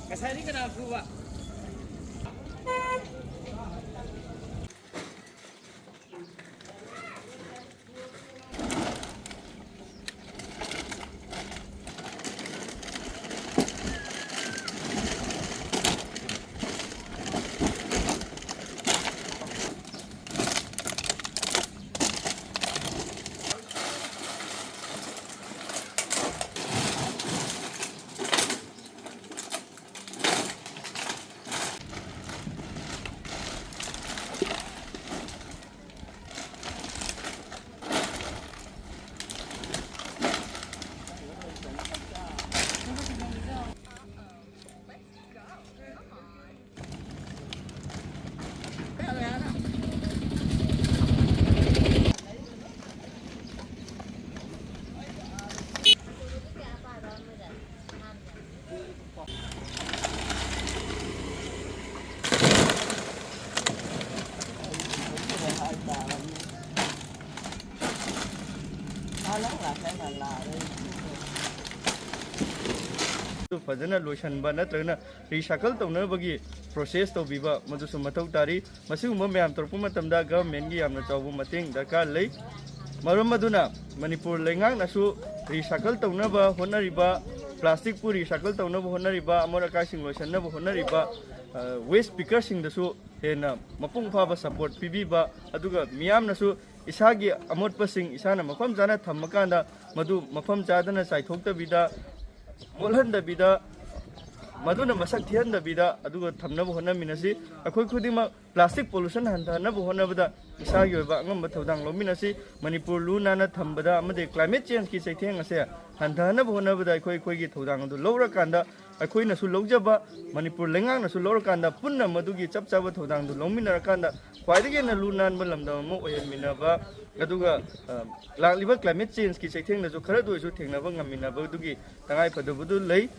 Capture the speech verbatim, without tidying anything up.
ꯉꯁꯥꯏꯗꯤ ꯀꯅꯥ ꯐꯨꯕ? ꯐꯖꯅ ꯂꯣꯏꯁꯤꯟꯕ ꯅꯠꯇ꯭ꯔꯒꯅ recycle ꯇꯧꯅꯕꯒꯤ process ꯇꯧꯕꯤꯕ, ꯃꯗꯨꯁꯨ ꯃꯊꯧ ꯇꯥꯔꯤ꯫ ꯃꯁꯤꯒꯨꯝꯕ ꯃꯌꯥꯝ ꯇꯧꯔꯛꯄ ꯃꯇꯝꯗ government ꯀꯤ ꯌꯥꯝꯅ ꯆꯥꯎꯕ ꯃꯇꯦꯡ ꯗꯔꯀꯥꯔ ꯂꯩ꯫ ꯃꯔꯝ ꯑꯗꯨꯅ ꯃꯅꯤꯄꯨꯔ ꯂꯩꯉꯥꯛꯅꯁꯨ recycle ꯇꯧꯅꯕ ꯍꯣꯠꯅꯔꯤꯕ, plastic ꯄꯨ recycle ꯇꯧꯅꯕ ꯍꯣꯠꯅꯔꯤꯕ, ꯑꯃꯣꯠ ꯑꯀꯥꯏꯁꯤꯡ ꯂꯣꯏꯁꯤꯟꯅꯕ ꯍꯣꯠꯅꯔꯤꯕ, ꯑ, waste picker ꯁꯤꯡꯗꯁꯨ ꯍꯦꯟꯅ ꯃꯄꯨꯡ ꯐꯥꯕ support ꯄꯤꯕꯤꯕ, ꯑꯗꯨꯒ ꯃꯤꯌꯥꯝꯅꯁꯨ ꯏꯁꯥꯒꯤ ꯑꯃꯣꯠꯄꯁꯤꯡ ꯏꯁꯥꯅ ꯃꯐꯝ ꯆꯥꯅ ꯊꯝꯃꯀꯥꯟꯗ ꯃꯗꯨ ꯃꯐꯝ ꯆꯥꯗꯅ ꯆꯥꯏꯊꯣꯛꯇꯕꯤꯗ, ꯃꯣꯠꯍꯟꯗꯕꯤꯗ, ꯃꯗꯨꯅ ꯃꯁꯛ ꯊꯤꯍꯟꯗꯕꯤꯗ, ꯑꯗꯨꯒ ꯊꯝꯅꯕ ꯍꯣꯠꯅꯃꯤꯟꯅꯁꯤ꯫ ꯑꯩꯈꯣꯏ ꯈꯨꯗꯤꯡꯃꯛ plastic pollution ꯍꯟꯊꯍꯟꯅꯕ ꯍꯣꯠꯅꯕꯗ ꯏꯁꯥꯒꯤ ꯑꯣꯏꯕ ꯑꯉꯝꯕ ꯊꯧꯗꯥꯡ ꯂꯧꯃꯤꯟꯅꯁꯤ꯫ ꯃꯅꯤꯄꯨꯔ ꯂꯨ ꯅꯥꯟꯅ ꯊꯝꯕꯗ ꯑꯃꯗꯤ climate change ꯀꯤ ꯆꯩꯊꯦꯡ ꯑꯁꯦ ꯍꯟꯊꯍꯟꯅꯕ ꯍꯣꯠꯅꯕꯗ ꯑꯩꯈꯣꯏ ꯑꯩꯈꯣꯏꯒꯤ ꯊꯧꯗꯥꯡ ꯑꯗꯨ ꯂꯧꯔꯀꯥꯟꯗ, ꯑꯩꯈꯣꯏꯅꯁꯨ ꯂꯧꯖꯕ, ꯃꯅꯤꯄꯨꯔ ꯂꯩꯉꯥꯛꯅꯁꯨ ꯂꯧꯔꯀꯥꯟꯗ, ꯄꯨꯟꯅ ꯃꯗꯨꯒꯤ ꯆꯞ ꯆꯥꯕ ꯊꯧꯗꯥꯡꯗꯨ ꯂꯧꯃꯤꯟꯅꯔꯀꯥꯟꯗ ꯈ꯭ꯋꯥꯏꯗꯒꯤ ꯍꯦꯟꯅ ꯂꯨ ꯅꯥꯟꯕ ꯂꯝꯗꯝ ꯑꯃ ꯑꯣꯏꯍꯟꯃꯤꯟꯅꯕ, ꯑꯗꯨꯒ, ꯑ, ꯂꯥꯛꯂꯤꯕ climate change ꯀꯤ ꯆꯩꯊꯦꯡꯗꯁꯨ ꯈꯔꯗ ꯑꯣꯏꯔꯁꯨ ꯊꯦꯡꯅꯕ ꯉꯝꯃꯤꯟꯅꯕꯗꯨꯒꯤ ꯇꯉꯥꯏ ꯐꯗꯕꯗꯨ ꯂꯩ꯫